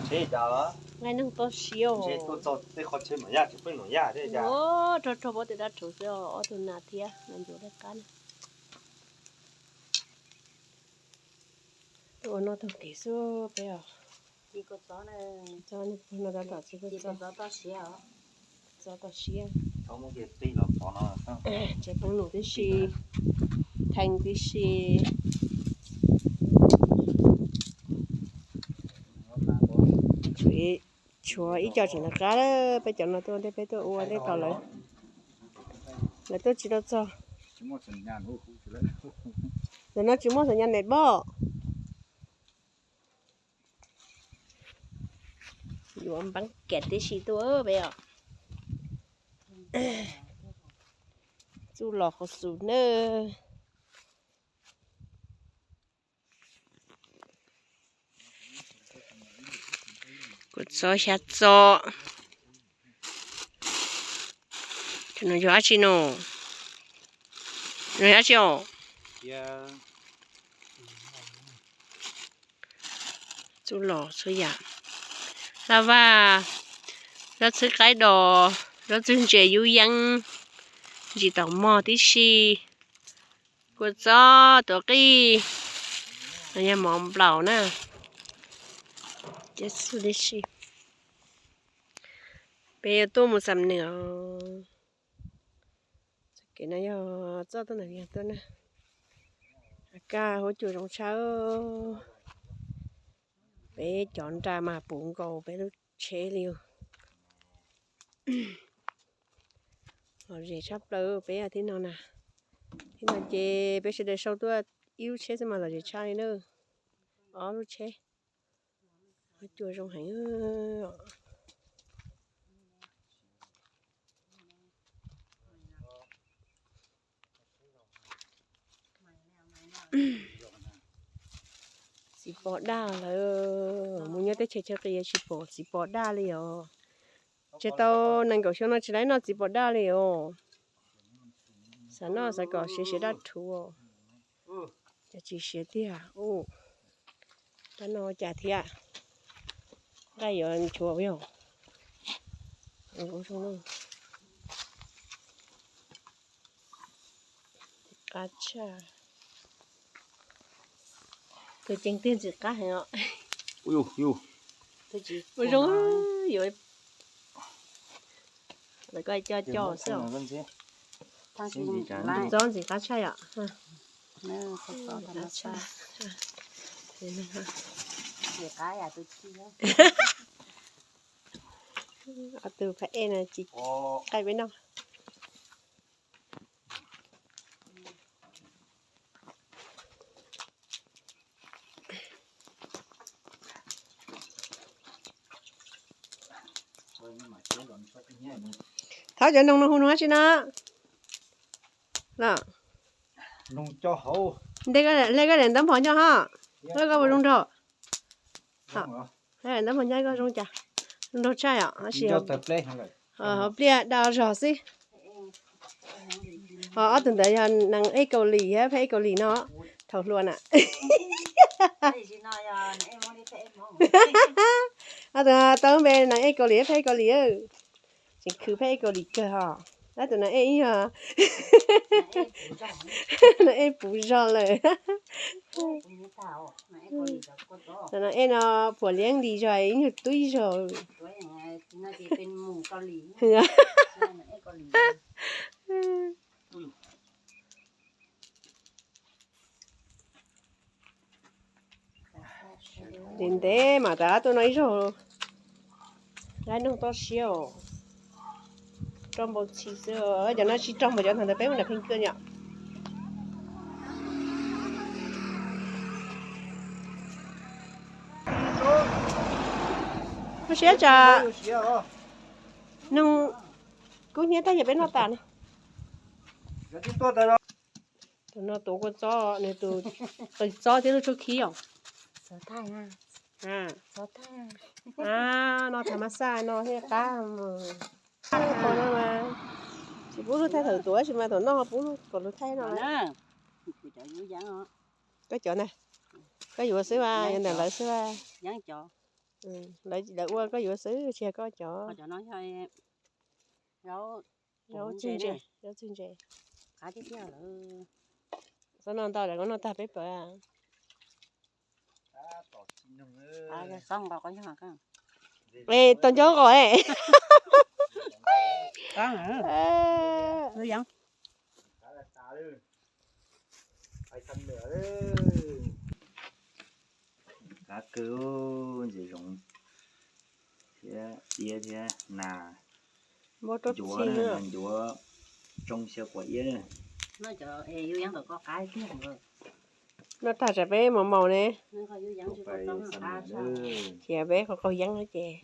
Nqaij noog toj siab os. Rog rog pab tej dab rhuv xwb os, ob tug nas thiab nas ncuav daj qab na. Tuaj ua noj taug kev xwb peb os. Txob no tab tom txi txob toj siab. Tsev poob num tib si, theej tib si. Tshuav ib co tseem nram qab, peb cov no tuaj ntej peb tuaj ua ntej tos lawv, lawv tuaj tsis tau txog. Ntawm no tsis muaj xam nyas neb pob. Yuav npaab kev tib si tuaj peb os. Txuj lom qhuav xum nawb. Kua txob xyab txob. Cov no yog dab tsi no? No yog dab tsi os? Txuj lom txhua yam. Laj vaj, zaub txhwb qaib dos, zaub txhwb ntses yub yeeb, ntsis taum mog tib si, kua txob tuav qij, yog mov nplaum na. Tib si. Peb yuav tuaj mus xam nws os. Kev no yog txoj tuaj ntawm Vias tuaj na. Kaj huab cua zoo tshaj. Peb cov nra mas puv nkaus peb lub tsheb li. Lom zem tshaj plaws peb thib no na. Thib no ces peb sawv daws sau tuaj ib lub tsheb xwb mas lom zem tshaj li na. Ob lub tsheb. Huab cua zoo heev. Txiv pos daj lawm, mus nyob teb chaws chaw qis tsis pom txiv pos daj li os. Tsis tau nees nkaum xyoo no tsis laib noj txiv pos daj li os. Xav noj xav kom siav siav daj rhuv, cas tsis siav tiag. Tab no cas thiab, nqaij yuav nchuav yog. Qab tshaj. Tus ceev twg ntxim qab heev os. Ua zoo, yuav lawv koj coj coj xwb. Txob ntxim qab tshaj yom. Ob tug phab ej no tsis qaij peb noj. Thov cov noog no hu nug dab tsi no? Los, nte, hle koj daim ntaub npog nyob ho, hle koj ua zoo nraug. Ntaub npog nyob koj zoo cas? Zoo nraug tshaj yom, tab sis hauv pliaj daj zog xwb. Ho ob tug ntawd yog neeg ej Kaus Lim thiab phab ej Kaus Lim no, thaum hluas na. Ob tug tau lub npe neeg ej Kaus Lim thiab phab ej Kaus Lim, tseem khwv phab ej Kaus Lim kawg ho. Tab tus neeg ej ib yog neeg ej puv zog lawm. Tus neeg ej no phuam liab li zog ib nyuag tub ib zaug. Ntev ntev mas tas tuaj no ib zaug. Laib noog toj siab os. Roj npau txhi xwb, cov no tsis rog npaum cov ntawd peb ua nram Pheej Kawj yom. Kub siab tsam noog kub hnyiab tag ces peb noj tas na. Tus no tuav kua txob, nws tus qws txob thiab lub tshoob khib os. No thav mas xaj no thiaj qab. Qhov no mas tsis pub lub thaij thaum tuav tab sis mas thaum noj pub kom lub thaij no. Koj cov ntag, koj yuav xwb vas, yuav ntawm lawv xwb vas. Lawv ua koj yuav xwb, tsis yog koj cov. Zaub txwj ntse, zaub txwj ntse. Txhob noj ntau lawm, koj noj tag peb plaws. Es tau ncob nqos. Qab kawg, ntses zoov thiab iab thiab nas. Ncuav, ncuav tsoo xyaw quav iab. Noj tag tsam peb maus maus ne. Cia peb qaug qaug yeeb no ces.